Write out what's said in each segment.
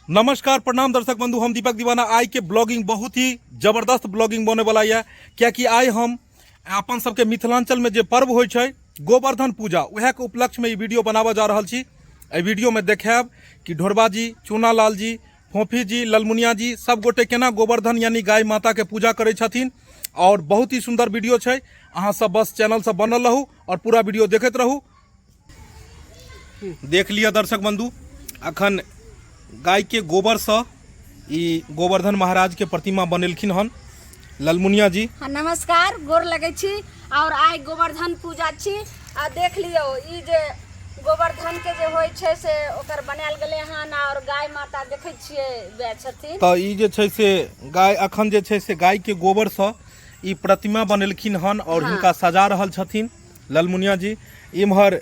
नमस्कार प्रणाम दर्शक बंधु, हम दीपक दीवाना। आइ के ब्लॉगिंग बहुत ही जबरदस्त ब्लॉगिंग बने वाला यऽ, कियाकि आइ हम अपन सबके मिथिलांचल में जे पर्व होइ छै गोवर्धन पूजा, उएह के उपलक्ष्य में ई वीडियो बनाबऽ जा रहल छी। एहि वीडियो में देखायब कि ढोरबा जी, चूना लाल जी, फोफी जी, ललमुनिया जी सब गोटे केना गोवर्धन यानी गाय माता के पूजा करै छथिन। और बहुत ही सुंदर वीडियो छै, अहाँ सब बस चैनल से बनल रहू और पूरा वीडियो देखैत रहू। देख लिअ दर्शक बंधु, अखन गाय के गोबर से ई गोवर्धन महाराज के प्रतिमा बनेलखिन हन ललमुनिया जी। हाँ, नमस्कार, गोर लगै छी। और आइ गोवर्धन पूजा छी आ देख लियौ ई जे गोवर्धन के जे होइ छै से ओकर बनायल गेलै हन। और गाय माता देखै छियै वएह छथिन। तऽ ई जे छै से गाय अखन जे छै से गाय के गोबर से ई प्रतिमा बनेलखिन हन और हिनका सजा रहल छथिन ललमुनिया जी। इम्हर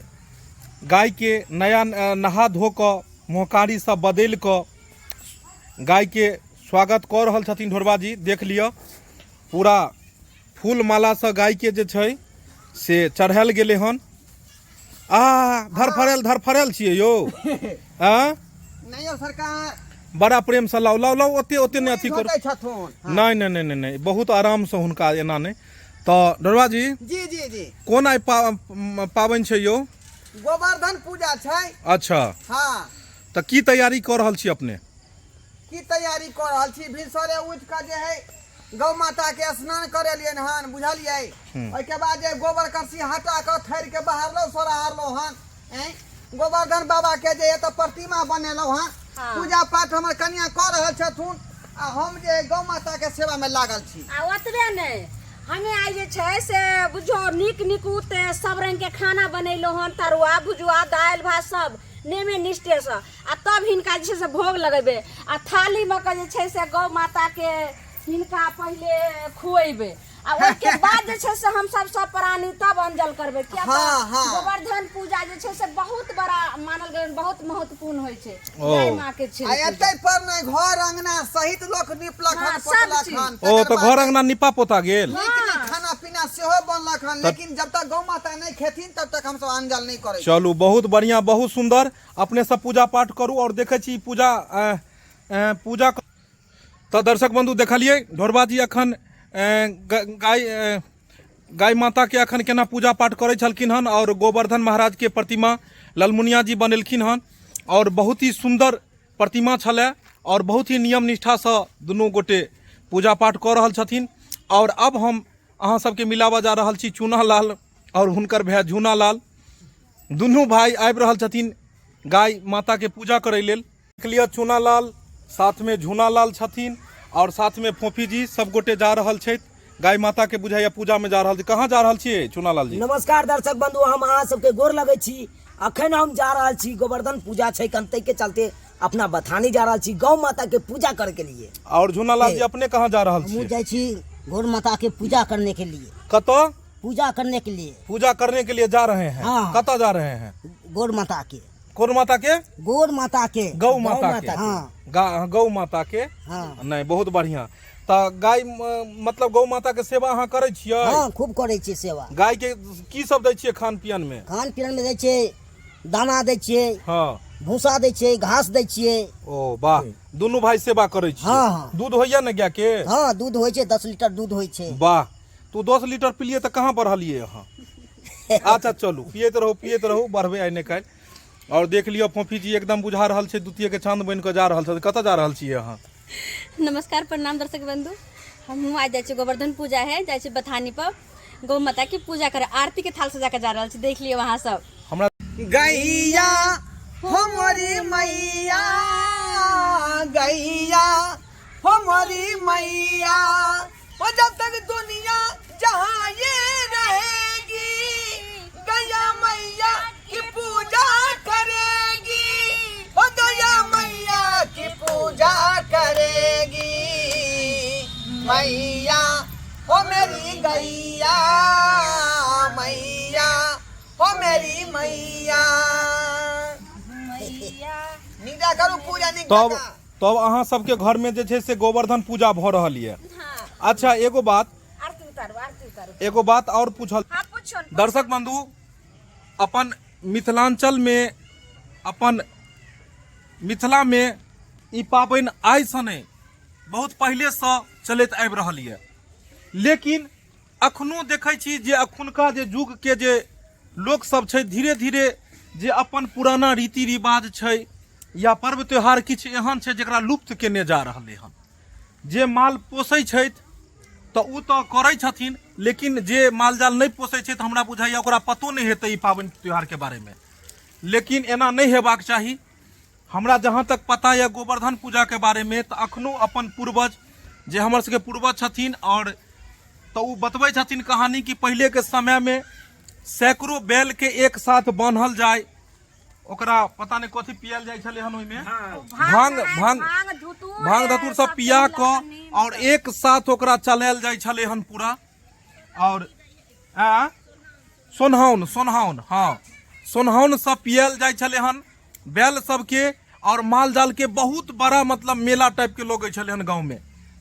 गाय के नया नहा धो कऽ मुँहकारी सब बदलि कऽ गाय के स्वागत कऽ रहल छथिन ढोरबा जी। देख लिअ पूरा फूल मालासँ गाय के जे छै से चढ़ायल गेलै हन। आ धरफड़ायल धरफड़ायल छियै यौ। आँ नहीं यौ सरकार, बड़ा प्रेमसँ लाउ लाउ लाउ, ओते ओते नहि अथी करू। घोटै छथुन। नहि नहि नहि नहि नहि, बहुत आरामसँ हुनका एना नहि। तऽ ढोरबा जी, जी जी जी, कोन आइ पाबनि छै यौ? गोवर्धन पूजा छै। अच्छा। हाँ। तऽ की तैयारी कऽ रहल छी अपने? की तैयारी कऽ रहल छी, भिनसरे उठि कऽ जे है गौ माता के स्नान करेलियनि हन, बुझलियै? ओहिके बाद जे गोबर करसी हटा कऽ थैर के बहारलहुँ सोराहारलहुँ हन। ऐं गोवर्धन बाबा के जे एतऽ प्रतिमा बनेलहुँ हन। पूजा पाठ हमर कनिया कऽ रहल छथुन आ हम जे गौ माता के सेवा में लागल छी। आ ओतबे नहि, हमे आइ जे छै से बुझो नीक निकुत सब रंग के खाना बनेलहुँ हन, तरुआ भुजुआ दालि भात सब नेमे निष्ठेसँ, आ तब हिनका जे छै से भोग लगेबै आ थालीमे के जे छै से गौ माताके हिनका पहिले खुएबै आ ओहिके बाद जे छै से हमसब सब प्राणी तब अंजल करबै। किया तऽ गोवर्धन पूजा जे छै से बहुत बड़ा मानल गेल, बहुत महत्वपूर्ण होइ छै गाय माँ के छै। आ एतै पर नहि, घर अंगना सहित लोक निपलक हन, हाँ, सब पोतलक चीज। हन। ओ तकर तऽ बाद घर अंगना निपा पोता गेल, नीक नीक खाना पीना सेहो बनलक हन, लेकिन जब तक गौ माता नहि खेथिन तब तक हमसब अंजल नहि करै छी। चलू बहुत बढ़िया, बहुत सुंदर। अपने सब पूजा पाठ करू। और देखै छी पूजा पूजा तऽ दर्शक बंधु देखलियै ढोरबा जी अखन गाय गाय माता के अखन केना पूजा पाठ करै छलखिन हन और गोवर्धन महाराज के प्रतिमा ललमुनिया जी बनेलखिन हन और बहुत ही सुंदर प्रतिमा छलै और बहुत ही नियम निष्ठासँ दुनू गोटे पूजा पाठ कऽ रहल छथिन। और अब हम अहाँ सबके मिलाबऽ जा रहल छी चूना लाल और हुनकर भाय झूना लाल, दुनू भाई आबि रहल छथिन गाय माता के पूजा करै लेल। देख लिअ चूना लाल साथ में झूना लाल छथिन और साथ में फोफी जी, सब गोटे जा रहल छथि गाय माता के बुझाइया पूजा में जा रहल छी। कहाँ जा रहल छियै चूना लाल जी? नमस्कार दर्शक बंधु, हम अहाँ सबके गोर लगै छी। अखन हम जा रहल छी, गोवर्धन पूजा छै कन, ताहि के चलते अपना बथानी जा रहल छी गौ माता के पूजा करे के लिए। और झूना लाल जी अपने कहाँ जा रहल हमहूँ छियै? जाइ छी गौ माता के पूजा करने के लिए। कतऽ? पूजा करने के लिए। पूजा करने के लिए जा रहे हैं? हाँ। कतऽ जा रहे हैं? गौ माता के। कोन माता के? गौ माता के। गौ माता के। हाँ। गौ माता के। हाँ। नहीं, बहुत बढ़िया। तऽ गाय मतलब गौ माता के सेवा अहाँ करै छियै? हाँ, खूब करै छियै सेवा। गाय के की सब दै छियै खान पियन में? खान पियन में दै छियै दाना दै छियै, हाँ। भूसा दै छियै, घास दै छियै। ओ वाह, दुनू भाई सेवा करै छियै। हाँ, हाँ। दूध होइया ने गाय के? हाँ, दूध होइ छै, 10 लीटर दूध होइ छै। वाह, तू 10 लीटर पिलियै तऽ कहाँ बढ़लियै अहाँ? अच्छा चलू, पियैत रहू पियैत रहू, बढ़बै आइ नहि काल्हि। और देख लिअ फोफी जी एकदम बुझा रहल छै द्वितीय के चांद बनि कऽ जा रहल छथि। कतऽ जा रहल छियै अहाँ? नमस्कार प्रणाम दर्शक बंधु, हमहूँ आज जाइ छी, गोवर्धन पूजा है, जाइ छी बथानी पर गौ माता के पूजा करे, आरती के थाल सजा के जा रहल छी। देख लियौ अहाँ सब। हमरा गैया हमारी मैया, गैया हमारी मैया, ओ जब तक दुनिया जहाँ ये रहेगी गैया मैया की पूजा करेगी, ओ गैया मैया की पूजा करेगी, मैया ओ मेरी गैया, मैया ओ मेरी मैया। नीक करू पूजा, नीक तब जकाँ। तब अहाँ सबके घर में जे छै से गोवर्धन पूजा भऽ रहल यऽ। अच्छा एगो बात, आरती उतारू, आरती उतारू। एगो बात और पूछल। हाँ, पूछो न। दर्शक बंधु, अपन मिथिलांचल में, अपन मिथिला में ई पाबनि आइसँ नहि, बहुत पहिलेसँ चलैत आबि रहल यऽ। लेकिन अखनो देखै छी जे अखुनका जे युगके जे लोकसभ छै, धीरे धीरे जे अपन पुराना रीति रिवाज छै या पर्व त्योहार किछु एहन छै जकरा लुप्त केने जा रहलै हन। जे माल पोसै छथि तऽ ओ तऽ करै छथिन, लेकिन जे माल जाल नहि पोसै छै तऽ हमरा बुझाइए ओकरा पतो नहि हेतै ई पाबनि त्योहारके बारेमे। लेकिन एना नहि हेबाक चाही। हमरा जहाँ तक पता यऽ गोवर्धन पूजाके बारेमे, तऽ अखनो अपन पूर्वज जे हमर सबके पूर्वज छथिन आओर तऽ ओ बतबै छथिन कहानी कि पहिलेके समयमे सैकड़ों बैलके एक साथ बान्हल जाय, ओकरा पता नहि कथी पियल जाइ छलै हन ओहिमे, भांग भांग भांग धतूर सब पिया कऽ आओर एक साथ ओकरा चलायल जाइ छलै हन पूरा। आओर आ सोनहाउन सोनहाउन, हँ सोनहाउन सब पियल जाइ छलै हन बैल सबके आओर माल जाल के। बहुत बड़ा मतलब मेला टाइप के लगै छलै हन गाँवमे,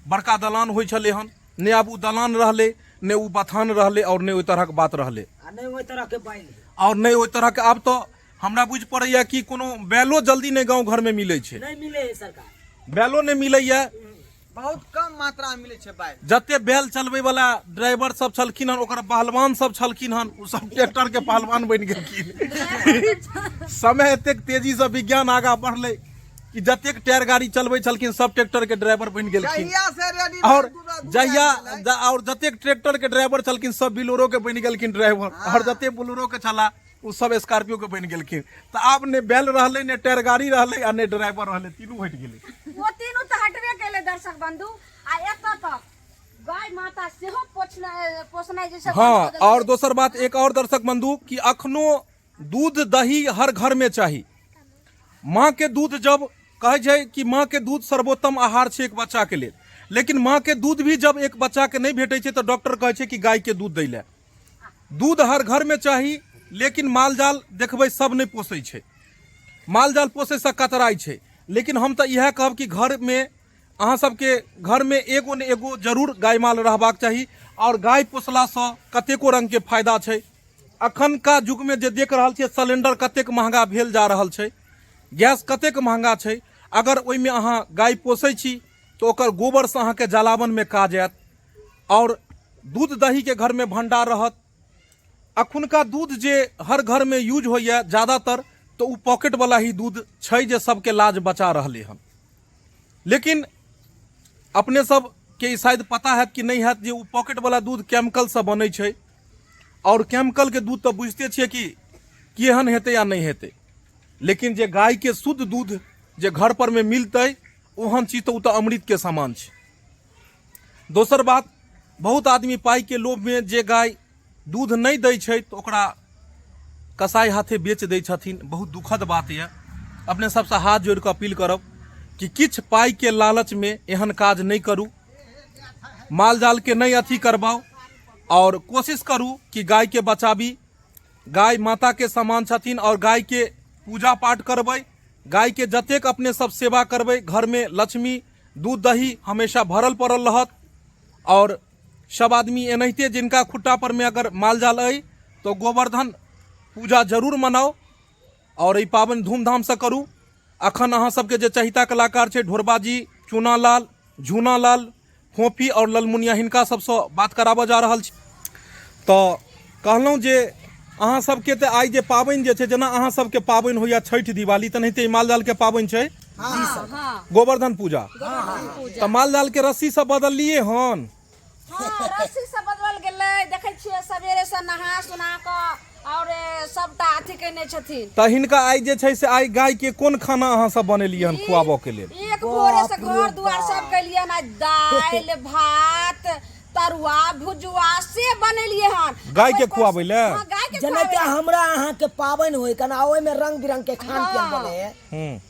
बड़का दलान होइ छलै हन। नहि आब ओ दलान रहलै, नहि ओ बथान रहलै, आओर नहि ओहि तरहक बात रहलै, आ नहि ओहि तरहके बैल, आओर नहि ओहि तरहके। आब तऽ हमरा बुझि पड़ैया कि कोनो बैलो जल्दी नहि गाँव घरमे मिलै छै, नहि मिलै है सरकार, बैलो नहि मिलैया, बहुत कम मात्रा मे मिलै छै बैल। जते बैल चलबै वाला ड्राइवर सब छलखिन हन, ओकर पहलवान सब छलखिन हन, ओ सब ट्रैक्टर के पहलवान बनि गेलखिन। समय एतेक तेजी से विज्ञान आगा बढ़लै कि जतेक टायर गाड़ी चलबै छलखिन सब ट्रैक्टर के ड्राइवर बनि गेलखिन। जहिया से रेडी और जहिया और जतेक ट्रैक्टर के ड्राइवर छलखिन सब बिलोरो के बनि गेलखिन ड्राइवर, और जतेक बोलेरो के छला ओ सब स्कॉर्पियो के बनि गेलखिन। तऽ आब ने बैल रहलै, ने टायर गाड़ी रहलै, आ ने ड्राइवर रहलै, तीनू हटि गेलै। ओ तीनू तऽ हटबे केलै दर्शक बंधु। आ एतऽ तक गाय माता सेहो पोछनाइ पोसनाइ जे छै हँ। बन्द कऽ देलकै। और दोसर बात एक और दर्शक बंधु कि अखनो दूध दही हर घर में चाही। माँ के दूध, जब कहै छै कि माँ के दूध सर्वोत्तम आहार छै एक बच्चा के लेल, लेकिन माँ के दूध भी जब एक बच्चा के नहीं भेटै छै तऽ डॉक्टर कहै छै कि गाय के दूध दै लए। दूध हर घर में चाही, लेकिन माल जाल देखबै सब नहीं पोसै छै, माल जाल पोसै से कतराइ छै। लेकिन हम तऽ इएह कहब कि घर में अहाँ सबके घर में एगो ने एगो जरूर गाय माल रहबाक चाही। और गाय पोसलासँ कतेको रंग के फायदा छै। अखनका युग में जे देख रहल छियै सिलेंडर कतेक महंगा भेल जा रहल छै, गैस कतेक महंगा छै, अगर ओहिमे अहाँ गाय पोसै छी तऽ ओकर गोबरसँ अहाँके जलावनमे काज आयत और दूध दहीके घरमे भंडार रहत। अखुनका दूध जे हर घरमे यूज होइए ज्यादातर तऽ ओ पॉकेटवला ही दूध छै जे सबके लाज बचा रहलै हन। लेकिन अपने सबके ई शायद पता हैत कि नहि हैत जे ओ पॉकेटवला दूध केमिकलसँ बनै छै, और केमिकलके दूध तऽ बुझिते छियै कि केहन हेतै या नहि हेतै। लेकिन जे गायके शुद्ध दूध जे घर पर मे मिलतै ओहन चीज तऽ ओ तऽ अमृतके समान छै। दोसर बात, बहुत आदमी पाइके लोभमे जे गाय दूध नहि दै छै तऽ ओकरा कसाई हाथे बेच दै छथिन। बहुत दुखद बात यऽ। अपने सबसँ हाथ जोड़ि कऽ अपील करब कि किछु पाइके लालचमे एहन काज नहि करू, माल जालके नहि अथी करबाउ और कोशिश करू कि गायके बचाबी। गाय माताके समान छथिन और गायके पूजा पाठ करबै। गायके जतेक अपने सब सेवा करबै घरमे लक्ष्मी दूध दही हमेशा भरल पड़ल रहत। और सब आदमी एनाहिते जिनका खुट्टा पर में अगर माल जाल अइ तो गोवर्धन पूजा जरूर मनाउ और ई पाबनि धूमधामसँ करू। अखन अहाँ सबके जे चहिता कलाकार छै ढोरबाजी, चूनालाल, झूनालाल, फोफी और ललमुनिया, हिनका सबसँ बात कराबऽ जा रहल छी। तऽ कहलहुँ जे अहाँ सबके तऽ आइ जे पाबनि जे छै, जेना अहाँ सबके पाबनि होइए छठि दिवाली, तेनाहिते ई माल जालके पाबनि छै गोवर्धन पूजा। तऽ माल जाल के रस्सी सब बदललिए हन? हाँ, रस्सी सब बदलल गेलै। देखै छियै सवेरे से नहा सुना कऽ और सबटा अथी केने छथिन। तऽ हिनका आइ जे छै से आइ गाय के कोन खाना अहाँ सब बनेलियै हन खुआबऽ के लेल? एक भोरे से घर दुआर सब केलियै हन, दालि भात तरुआ भुजुआ से बनेलियै हन गाय के खुआबै लए? हाँ, गाय के जेनाहिते खुआबै लए। हमरा अहाँके पाबनि होइ कन आ ओहिमे रंग बिरंग के खान पियन बने है,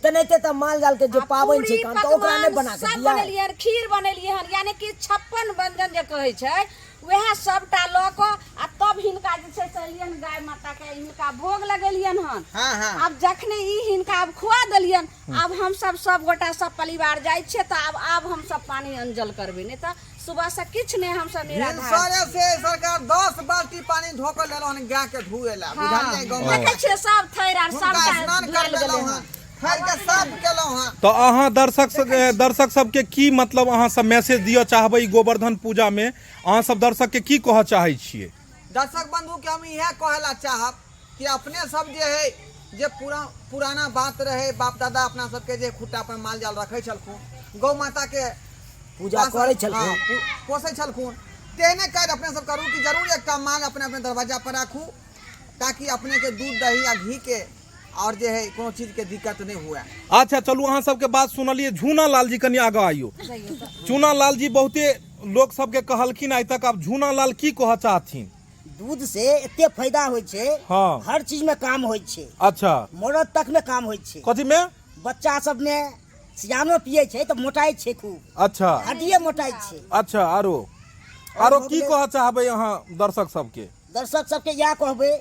तेनाहिते तऽ माल जाल के जे आ पाबनि छै पूरी, कन तऽ ओकरा नहि पकवान बना के सब दियै? बनेलियै हन, खीर बनेलियै हन, यानी कि 56 व्यंजन जे कहै छै वएह सबटा लऽ कऽ आ तब हिनका जे छै से एलियन गाय माता के हिनका भोग लगेलियन हन। हाँ, हाँ। आब जखने ई हिनका आब खुआ देलियन, आब हम सब सब गोटा सब परिवार जाइ छियै तऽ आब हम सब पानी अंजल करबै, नहि तऽ सुबह से किछु नहि हमसब निराधार। भिनसरे से सरकार 10 बाल्टी पानी धो के लेलहुँ हन गाय के धुए ला, बुझलियै? गौ माता देखै छियै सब थैर आर हुनका सबटा स्नान धुआयल करबेलहुँ गेलै हन, हन। थैर के साफ केलहुँ हँ। तऽ अहाँ दर्शक दर्शक सबके की मतलब अहाँ सब मैसेज दिअ चाहबै ई गोवर्धन पूजामे अहाँ सब दर्शकके की कहऽ चाहै छियै? दर्शक बंधु के हम इएह कहै ला चाहब कि अपने सब जे है जे पुराना बात रहे, बाप दादा अपना सबके जे खुट्टा पर माल जाल रखै छलखुन, गौ माता के पूजा करै छलखुन, हाँ, पोसै छलखुन, तेहने काज अपने सब करू कि जरूर एकटा माल अपने अपने दरवाजा पर राखू, ताकि अपने के दूध दही आ घी के और जे है कोनो चीज के दिक्कत नहीं हुए। अच्छा चलू, अहाँ सबके बात सुनलिए। झूना लाल जी कनि आगाँ आइयो। चूना लाल जी बहुते लोक सबके कहलखिन आइ तक, आब झूना लाल की कहऽ चाहथिन? दूध से एते फायदा होइ छै, हाँ। हर चीज में काम होइ छै। अच्छा। मरद तक में काम होइ छै। कथी में? बच्चा सब में सियानो पिए छै तऽ मोटाइ छै खूब। अच्छा। हड्डिए मोटाइ छै। अच्छा, आरो आरो की कहऽ चाहबै अहाँ दर्शक सबके? दर्शक सबके इएह कहबै,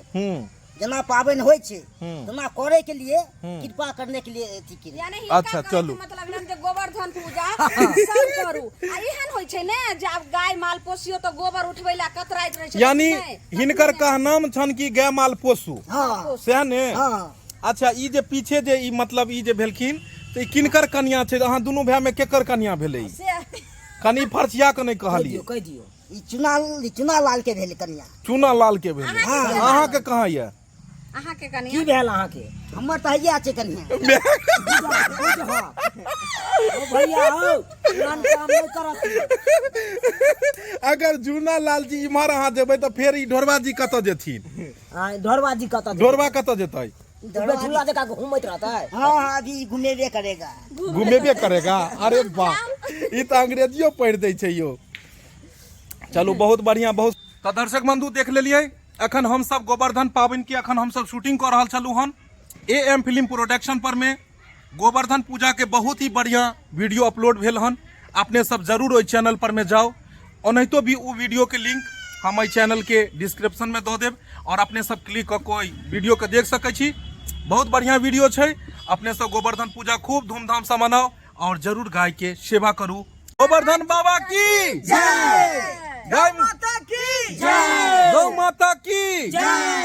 जेना पाबनि होइ छै तेना करे के लिए, कृपा करने के लिए अथी के लिए। यानी हिनका अच्छा, कहै के चलू। मतलब भेलनि जे गोवर्धन पूजा सब करू। आ एहन होइ छै ने जे आब गाय माल पोसियो तऽ गोबर उठबै लए कतराइत रहै छै। यानी नहि, हिनकर कहनाम छनि कि गाय माल पोसू। हाँ। सएह ने? हाँ। अच्छा, ई जे पीछे जे ई मतलब ई जे भेलखिन तऽ ई किनकर कनिया छै? अहाँ दुनू भाय में केकर कनिया भेलै? ई? से कनि फरसिया के नहि कहि कहलियै। दियौ, कहि दियौ। ई चुना, ई चुना लाल के भेल कनिया। चुना लाल के भेल। हाँ। अहाँ के कहाँ यऽ? अहाँ के कनिया की भेल अहाँके? हमर तऽ हैया छै कनिया। ओ भैया हौ, पुरान काम नहि करत। अगर जूना लाल जी इम्हर अहाँ जेबै तऽ फेर ई ढोरबा जी कतऽ जेथिन? हाँ, ढोरबा जी कतऽ जेतै? ढोरबा कतऽ जेतै? बेठुला जकाँ घूमैत रहतै। हाँ हाँ, अभी घुमेबे करेगा। घुमेबे करेगा। अरे वाह, ई तऽ अंग्रेजियो पढ़ि दै छै यौ। चलू, बहुत बढ़िया, बहुत। तऽ दर्शक बंधु देख लेलियै, अखन हमसब गोवर्धन पाबनि के अखन हमसब शूटिंग कऽ रहल छलहुँ हन ए एम फिल्म प्रोडक्शन पर में। गोवर्धन पूजा के बहुत ही बढ़िया वीडियो अपलोड भेल हन, अपने सब जरूर ओहि चैनल पर में जाओ। ओनाहितो भी ओ वीडियो के लिंक हम एहि चैनल के डिस्क्रिप्शन में दऽ देब और अपने सब क्लिक कऽ के ओहि वीडियो के देख सकै छी। बहुत बढ़िया वीडियो छै। अपने सब गोवर्धन पूजा खूब धूमधाम से मनाओ और जरूर गाय के सेवा करू। गोवर्धन बाबा की जय, गाय माता की जय, गौ माता की जय।